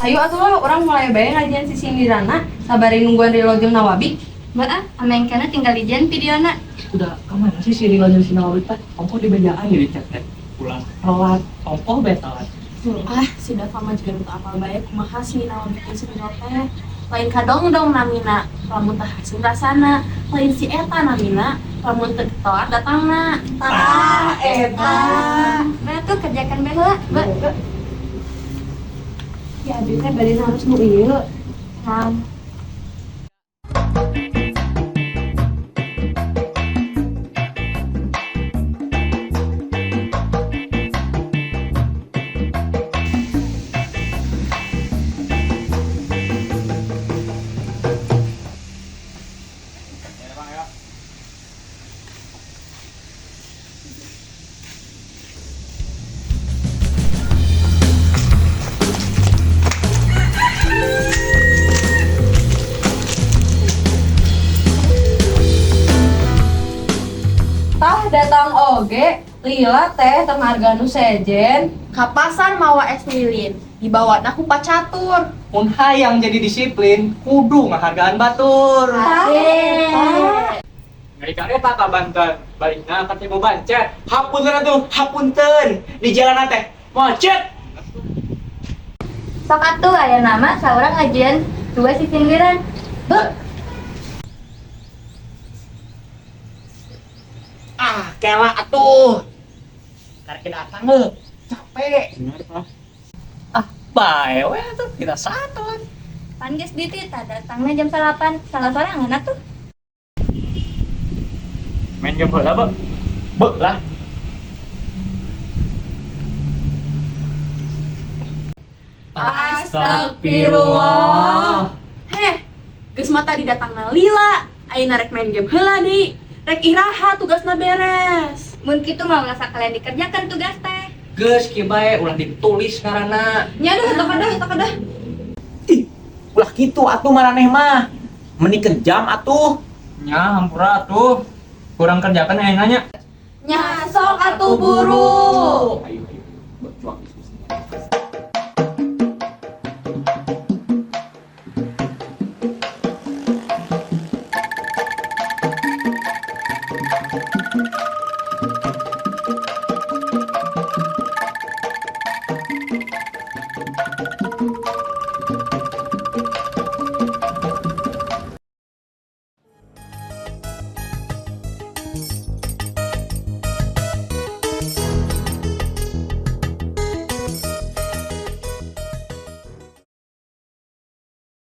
Ayo atuh lah, urang mulai bae ngajian si sindirana, sabari nungguan Rilo jeung Nawabi. Mbak ah, ameng kana tinggal dijieun videona. Udah kemana sih si Rilo jeung si Nawawi teh? Ongkoh di bejaan di chat teh. Pulang telat, ongkoh bae telat. Ah, si Dava mah juga nu apal bae kumaha si Nawawi jeung si Rilo teh. Lain kadongdong namina, lamun teh haseum rasana. Lain si eta namina, lamun teu telat datangna. Tah, eta. Mbak tuh kerjakan bae heula. Mbak, mbak. Ya abi teh bade harus nu ieu. Nah, Tah datang oge, lila teh teu ngahargaan nu sejen. Ka pasar mawa es lilin, dibawana ku pacatur. Mun hayang jadi disiplin, kudu ngahargaan batur. Tah, eta. Ngai kareta ka Banten, balikna ketemu bancet. Hapunten atuh, hapunten. Di jalan teh macet. Sok atuh aya nama saurang ngajian dua sisindiran. Be, Ah, kela atuh. Karek datang heuh. Capek. Ah, bae we atuh, kita satuan. Pan geus dititah datangna jam 9, salah sorangan atuh. Main game heula, Be. Be lah. Astagfirullah. Heh, geus mah tadi datangna lila, ayeuna rek main game heula deui. Rek iraha tugasna beres. Mun kitu mah ulah sakalian dikerjakan tugas teh. Geus kieu bae ulah ditulis ngaranna. Nya dah, tok dah, tok dah. Ih, ulah kitu atuh maraneh mah. Meni kejam atuh. Nya hampura atuh. Kurang kerjakan ayeuna nya. Nya sok atuh buru. Ayo.